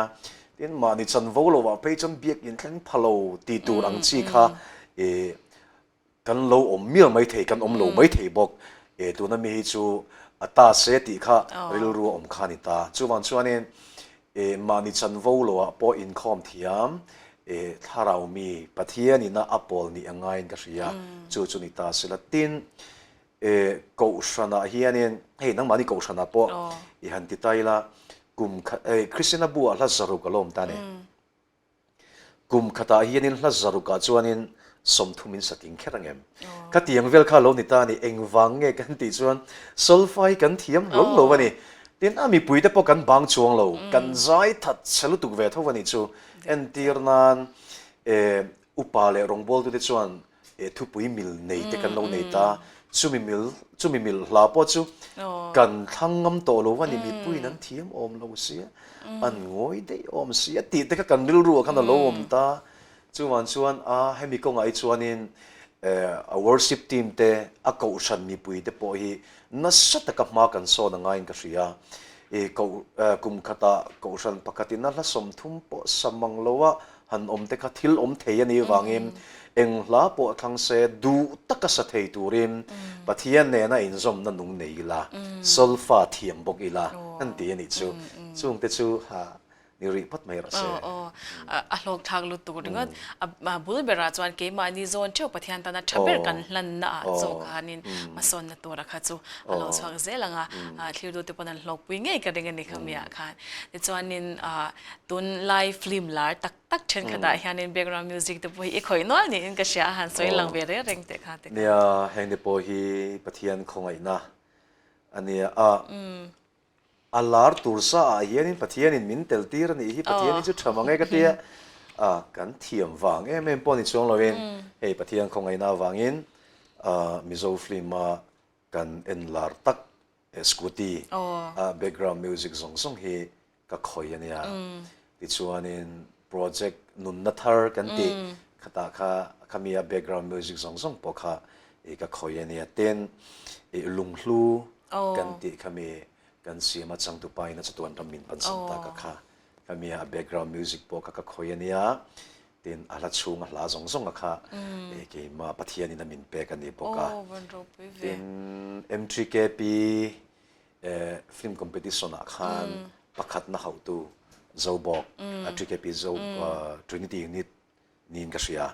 Tin, mahni chanvo lovah phei chuan biakinn thleng pha lo ti tur ang chi kha e, Kan lo awm mial mai thei, kan awm lo mai thei bawk. E, tuna mi hi chu a ta se tih kha rilru a awm kha a ni ta. Chuvang chuanin e, mahni chanvo loah pawh inkhawm thiam, e, thlarau mi Pathianina a pawl nih a ngaiin ka hria. Chu chu ni ta sela. Tin, e, Kohhranah hianin, hei nangmahni Kohhranah pawh i han ti ta ila, kum khat, e, Kristiana buah hla zaruk a lo awm ta a ni. Kum khatah hianin hla zarukah chuanin sawmthum in sating kher ang em? Ka tiang vel kha lo ni ta a ni, engvang nge kan tih chuan solfa hi kan thiam hlawm lo a ni. Tin, a mipuite pawh kan bang chuang lo, kan zai that chhe lutuk ve tho a ni chu. Entir nan upa leh rawngbawltute chuan thupui mil nei te kan lo nei ta, chumi mil chumi mil hla pawh chu kan thlang ngam tawh lo a ni, mipuiin an thiam awm lo sia, an ngawi daih awm sia tih te kha kan rilru ah khan a lo awm ta, chuvang chuan a hemi kawngah hi chuanin a worship team te a kohhran mipui te pawh hi nasa taka hma kan sawn a ngaiin ka hria, koh kum khatah kohhran pakhatin a hla 30 pawh sa mang lo a Han awm te kha thil awm thei a nih vangin eng hla pawh thlang se duh taka sa thei turin Pathian nena inzawmna nung nei ila, solfa thiam bawk ila an ti a nih chu. Chungte chu ha ni rih phawt mai rawh se. Aw, a hlawk thlak lutuk ringawt. A bul berah chuan keimahni zawn theuh Pathian tana tha ber kan hlanna ah zawk khanin hmasawnna tura kha chu a lo chhuak zel ang a, thlirdute pawn an hlawkpui ngei ka ring a ni khamiah khan. Tichuanin Tunlai film lar tak tak thenkhatah hianin background music te pawh hi i khawih nual niin ka hria a, han sawi lang ve reng reng teh kha te kha. Nia, heng te pawh hi Pathian khawngaihna a nia a, a lar tur sa ah hianin Pathianin min tel tir a nih hi, Pathian hi chu tha mang e ka tia, a kan thiam vang em em pawh ni chuang loin hei Pathian khawngaihna avangin Mizo film a kan en lar tak Scooty a background music zawng zawng hi ka khawih a nia. Tichuanin project nunna thar kan tih khatah kha khami a background music zawng zawng pawh kha i ka khawih a nia. Tin, i lunghlu kan tih khami kan siam a changtupa in a chatuan ram min pansan tak a kha khami a background music pawh kha ka khawih a nia. Tin, a hla chhung a hla zawng zawng a kha keimah Pathianin a min pek a ni bawk a. Tin, M3KP film competition ah khan pakhatna hauhtu Zobawk, 3KP Zo Trinity Unit niin ka hria.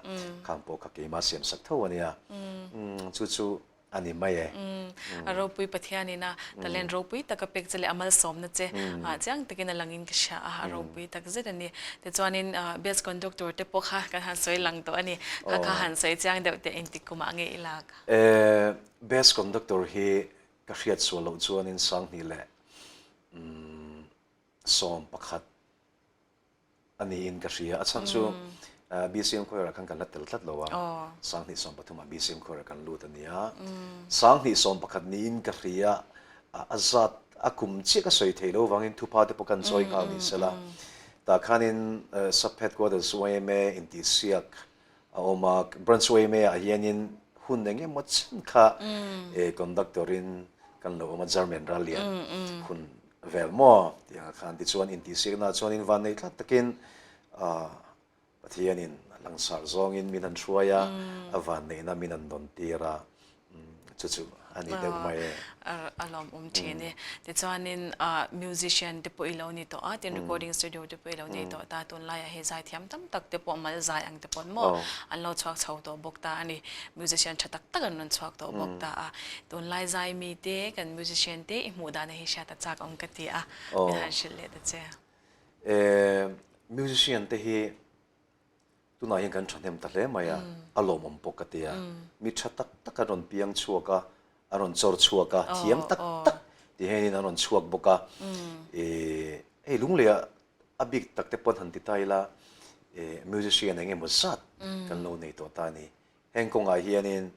Khang pawh kha keimah siam sak tho a nia. Chu chu. A ni mai e. A ropui Pathianin a talent ropui tak a pek che leh a malsawmna che chiang takin a langin ka hria a, a ropui tak zet a ni. Tichuanin Best Conductor te pawh kha kan han sawi lang tawh a ni. Kha kha han sawi chiang deuh teh engtik kumah nge i lak? Best Conductor hi ka hriat sual loh chuanin Sanghnih leh 11 a niin ka hria. A chhan chu BCM Choir ah khan kan la tel tlat lo a, 2013 ah BCM Choir ah kan lut a nia. 2011 niin ka hria, a zat a kum chiah ka sawi thei lo vangin thupha te pawh kan chawi nghal ni sela. Tah khanin Sub Headquarters yma intihsiak a awm a, Branch yma ah hianin hun eng emaw chen kha conductor in kan lo awm a, German Rallian hun vel maw tih ang khan tichuan intihsiakna chuanin van nei tlat takin Pathianin langsar zawngin min han hruai a, a van neihna min han dawn tir a, chu chu a ni deuh mai e. A lawmawm thin e. Tichuanin musician te pawh i lo ni tawh a, tin recording studio te pawh i lo nei tawh ta, tunlaiah hei zaithiam tam tak te pawh mal zai ang te pawh maw an lo chhuak chho tawh bawk ta a ni. Musician tha tak tak an rawn chhuak tawh bawk ta a. Tunlai zai mite kan musician te i hmuh dana hi hriat a chak awm ka ti a, min han hrilh leh ta che. Musician te hi tunah hian kan thahnem ta hle mai a, a lawmawm pawh ka ti a. Mi tha tak tak an rawn piang chhuak a, an rawn chawr chhuak a, thiam tak tak ti hianin an rawn chhuak bawk a. Hei Lungleiah a bik tak te pawn han ti ta ila, musician eng emaw zat kan lo nei tawh ta a ni. Heng kawngah hianin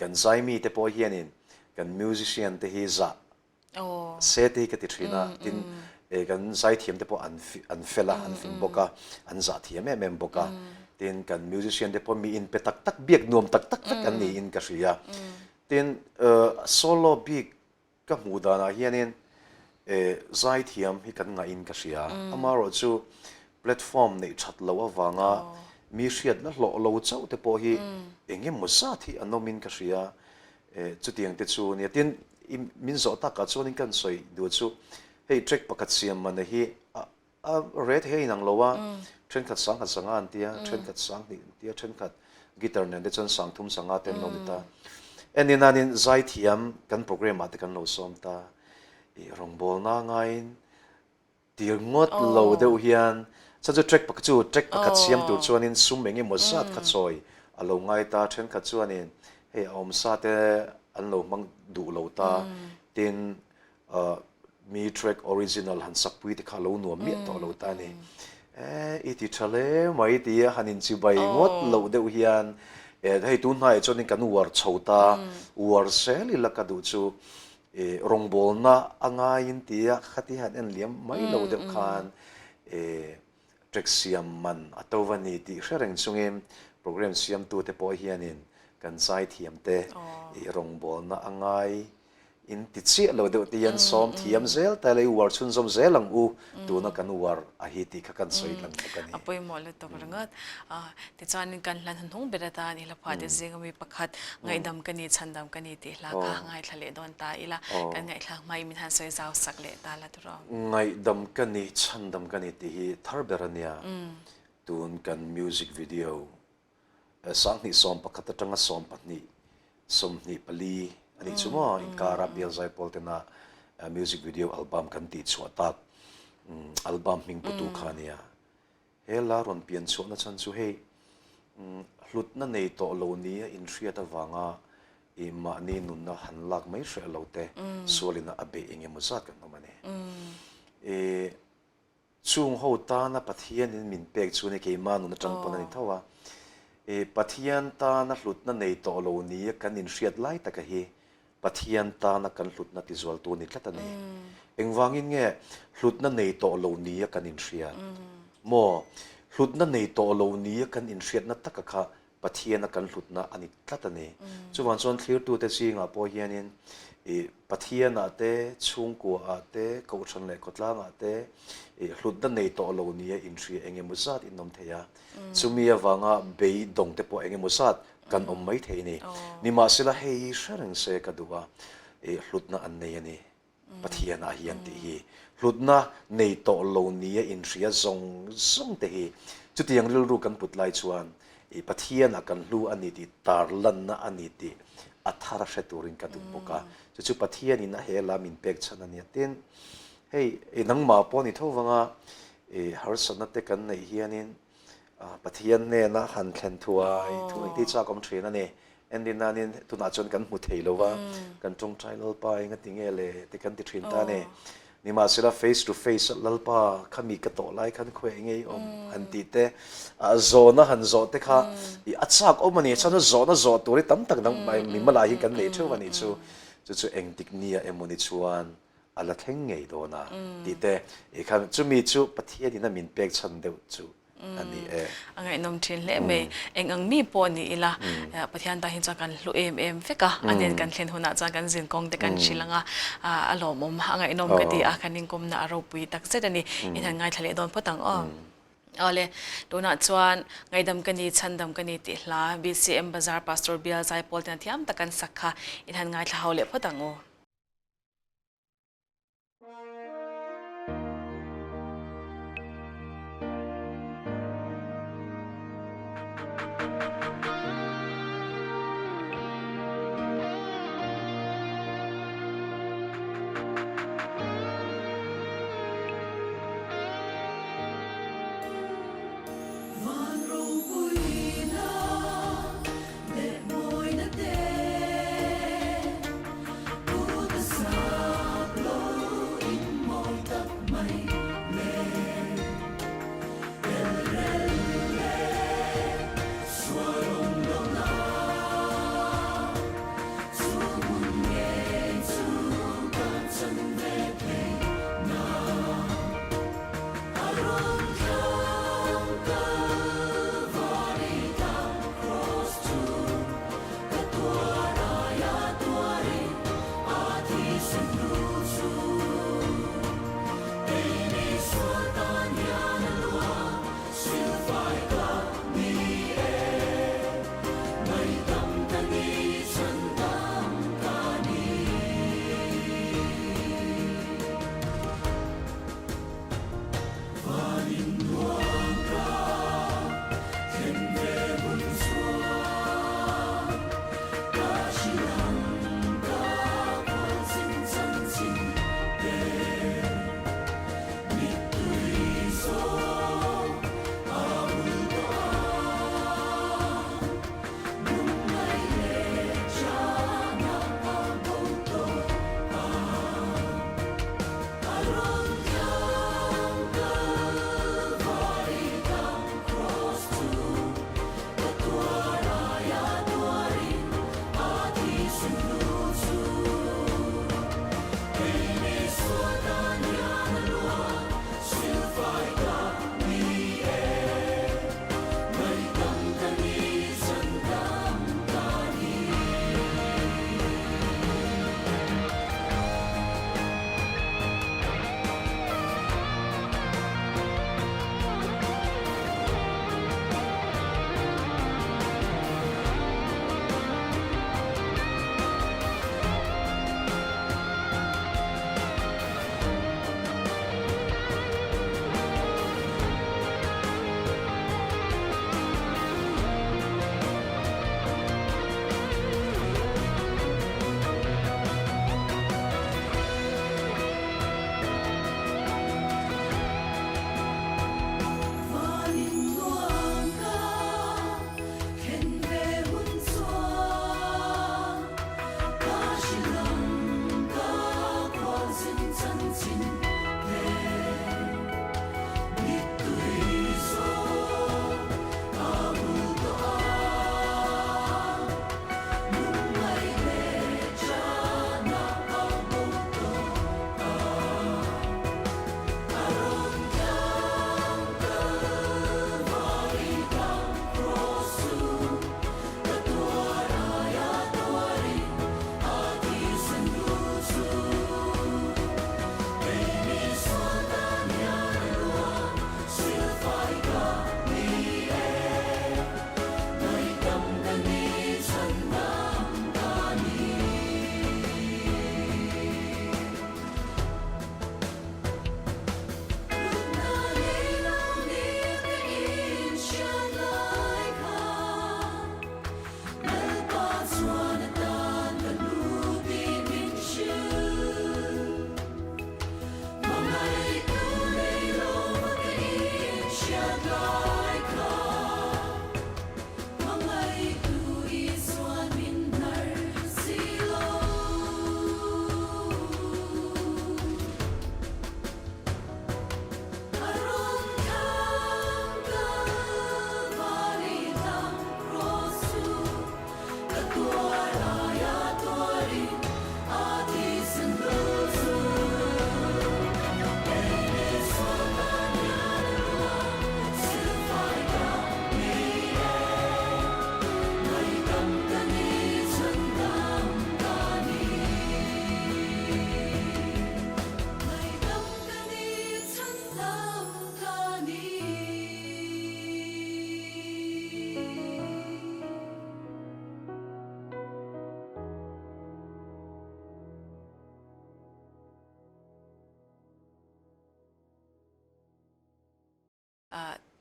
kan zaimi te pawh hianin kan musician te hi zah se te hi ka ti thin a, tin kan zaithiam te pawh an fel a, an fing bawk a, an zah thiam em em bawk a, tin kan musician te pawh mi inpe tak tak biak nuam tak tak vek an niin ka hria. Tin solo bik Ka hmuh danah hianin zaithiam hi kan ngahin ka hria. Amaherawhchu platform neih that loh avanga mi hriatna hlawh lo chauh te pawh hi eng emaw zat hi an awmin ka hria. Chutiang te chu nia. Tin, min zawh takah chuanin kan sawi duh chu hei track pakhat siam mana hi a A rate hi a inang lo a, thenkhat sangkhat sanga an tia, thenkhat sanghnih an tia, thenkhat guitar nen te chuan sangthum sanga te an lo ni ta. Enni nanin zaithiam kan program ah te kan lo sawm ta, ih rawngbawlna ngaiin tir ngawt lo deuh hian chhan chu track pakhat chu track pakhat siam tur chuanin sum eng emaw zat kha chawi a lo ngai ta, thenkhat chuanin hei a awmsa te an lo hmang duh lo ta, tin Mi track original han sakpui te kha lo nuam miah tawh lo ta a ni. E, i ti tha hle mai ti a han inchibai ngawt loh deuh hian e, hei tun hnaiah chuanin kan uar chho ta, uar zel ila ka duh chu e, rawngbawlna a ngaiin ti a khati han en liam mai lo deuh khan e, track siam man a to va ni tih hre reng chungin program siamtute pawh hianin kan zaithiamte i rawngbawlna a ngai In ti chiah lo deuh te hian sawm thiam zel ta ila i uar chhunzawm zel ang u, tuna kan uar a hi tih kha kan sawi lang bawk a ni. A pawimawh lutuk ringawt. Tichuanin kan hla hnuhnung ber atan i hlapha te zinga mi pakhat ngaihdam ka ni, chhandam ka ni tih hla kha ngaithla leh dawn ta ila, kan ngaihthlak hmain min han sawi zau sak leh ta la tawh. Ngaihdam ka ni, chhandam ka ni tih hi thar ber a nia. Tun kan music video 2011 atanga 12 24 a nih chu maw inkara bial zaipawl tena music video album kan tih chhuah tak album hming putu kha a nia. He la rawn pian chhuahna chhan chu hei hlutna nei tawh lo nia inhriat avanga i mahni nunna han lak mai hreh lo te sualina a beih eng emaw zat kan awm a ni. I Chung ho tana Pathianin min pek chu ni keimah nun atang pawn a ni tho a. I Pathian tana hlutna nei tawh lo nia kan inhriat lai taka hi Pathian tana kan hlutna tizualtu a ni tlat a ni. Engvangin nge hlutna nei tawh lo nia kan inhriat? Maw? Hlutna nei tawh lo nia kan inhriatna taka kha Pathiana kan hlutna a ni tlat a ni. Chuvang chuan thlirtute zingah pawh hianin i Pathianah te, chhungkuaah te, kohhran leh khawtlangah te i hlutna nei tawh lo nia inhria eng emaw zat in awm thei a. Chumi avanga beidawng te pawh eng emaw zat kan awm mai thei a ni. Nimahsela hei hi hre reng se ka duh a, i hlutna an nei a ni. Pathianah hian tih hi hlutna nei tawh lo nia inhria zawng zawng te hi chutiang rilru kan put lai chuan i Pathianah kan hlu a ni tih tarlanna a ni tih a thar a hre turin ka duh bawk a. Chu chu Pathianin a he lam min pek chhan a nia. Tin, hei i nangmah pawh ni tho vanga i harsatna te kan neih hianin Pathian hnena han thlen thuai thuai te hi chak awm thin a ni. Entir nanin tunah chuan kan hmu thei lo va, kan tawngtai Lalpa eng a ti nge le te kan ti thin ta a ni. Nimahsela face to face a Lalpa kha mi ka tawh lai khan khawi eng ei awm han tih te, zawhna han zawh te kha i a chak awm a ni. Chuan zawhna zawh tur hi tam tak dang mimal ah hian kan nei theuh a nih chu. Chu chu engtik nia emaw ni chuan a la thleng ngei dawn a tih te i khan chumi chu Pathian in a min pek chhan deuh chu a ni e. A ngaihnawm thin hle mai. Eng ang mi pawh ni ila Pathian tan hi chuan kan hlu em em vek a, a nen kan thlen hunah chuan kan zinkawng te kan hrilh ang a, a lawmawm a ngaihnawm ka ti a, kan inkawmna a ropui tak zet a ni. In han ngaithla leh dawn phawt ang aw. Awle, tunah chuan Ngaihdam ka ni, Chhandam ka ni tih hla BCM Bazar Pastor Bial Zaipawl ten a thiam tak an sak kha in han ngaithla ho leh phawt ang u. Van ropuina leh mawina te Kut a sap lo in mawi tak mai le. Elrel le sual.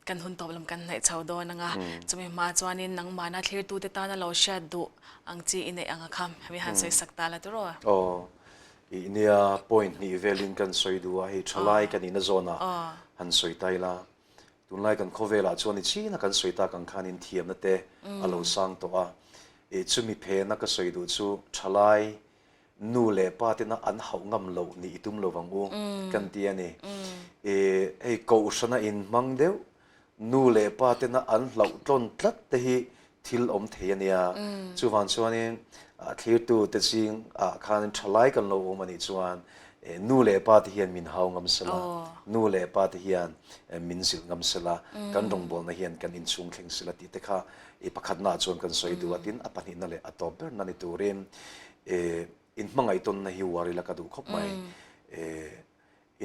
Kan hun tawp lam kan hnaih chho dawn ang a, chumi hma chuanin nangmahna thlirtute tana lo hriat duh ang chi i neih ang a kha mi han sawi sak ta la tur aw. Aw, i nia point hnih velin kan sawi duh a, hei thalai ka nihna zawnah han sawi ta ila, tunlai kan khawvelah chuan i china kan sawi tak ang khanin thiamna te a lo sang tawh a, i chumi phena ka sawi duh chu thalai Nu leh pa tena an hauh ngam loh nih i tum lo vang u kan ti a ni. I hei kohhrana inhmang deuh nu leh pa tena an hlauh tlawn tlat te hi thil awm thei a nia. Chuvang chuanin thlirtu te zing ah khanin thalai kan lo awm a nih chuan nu leh pa te hian min hau ngam sela, nu leh pa te hian min zilh ngam sela, kan rawngbawlna hian kan inchhung thleng sela tih te kha i pakhatnaah chuan kan sawi duh a, tin a pahnihna leh a tawp ber na ni turin E inhmangaihtawnna hi uar ila ka duh khawp mai. E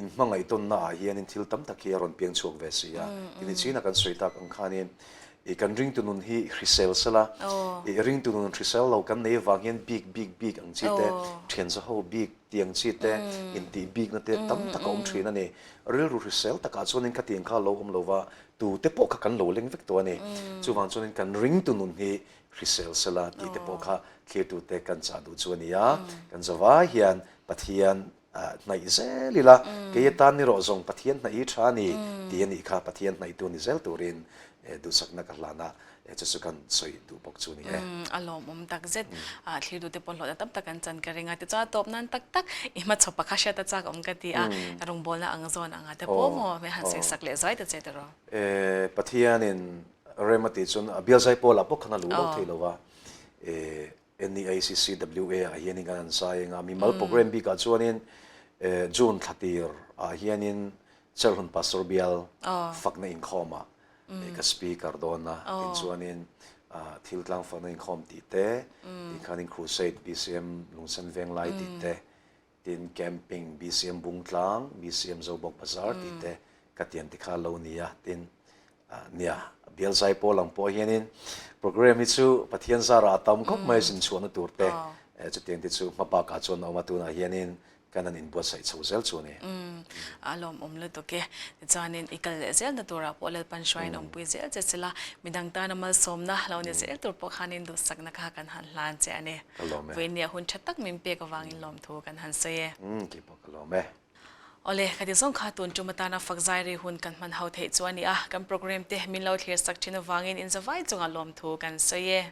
inhmangaihtawnna ah hianin thil tam tak hi a rawn piang chhuak ve si a. Tini china kan sawi tak ang khanin e kan ringtu nun hi hrisel sela, e ringtu nun hrisel lo kan nei avang hian bik bik bik ang chi te, thianza ho bik tih ang chi te, intih bikna te tam tak a awm thin a ni. Rilru hrisel takah chuanin khatiang kha a lo awm lo va, tute pawh kha kan lo leng vek tawh a ni. Chuvang chuanin kan ringtu nun hi hrisel sela tih te pawh kha thlirtute kan chah duh chu a ni a, kan zavai hian Pathian hnaih zel ila, kei atan ni rawh zawng Pathian hnaih hi tha a ni tih a nih kha Pathian hnaihtu ni zel turin duhsakna ka hlan a, chu chu kan sawi duh bawk chu a ni e. A lawmawm tak zet, thlirtute pawh hlawhna tam tak an chan ka ring a, tichuan a tawp nan tak tak i hmachhawp pakhat hriat a chak awm ka ti a, rawngbawlna ang zawn anga te pawh maw hmel han sawi sak leh zuai ta che tiraw? Pathianin Rem a tih chuan a bial zai pawlah pawh khan a luh lo thei lo a, NEICCWA ah hianin kan han zai eng a, mimal program bikah chuanin June thla tir ah hianin Cherhlun Pastor bial fakna inkhawmah ka speaker dawn a, tin chuanin thil tlang fakna inkhawm tih te, tikhanin Crusade BCM Lungsen Venglai tih te, Tin, Camping, BCM Bungtlang, BCM Zobawk Bazar tih te ka tian ti kha lo ni a, tin, nia, bial zai pawl ang pawh hianin program hi chu Pathian zarah a tam khawp mai zin chhuahna tur te, chutiang te chu hma bakah chuan a awm a, tunah hianin kan han inbuatsaih chho zel chu a ni. A lawmawm lutuk e. Tichuanin i kal leh zelna turah pawh Lalpan hruaiin awmpui zel che sela, midang tana malsawmna lo ni zel tur pawh khanin duhsakna kha kan han hlan che a ni. Ka lawm e. Vawinia hun tha tak min pek avangin lawmthu kan han sawi e. Umm kei pawh ka lawm e. Awle, ka ti zawng kha tun tum atana fak zai ri hun kan hman ho theih chu a ni a, kan program te min lo thlir sak thin avangin inzavai chunga lawmthu kan sawi e.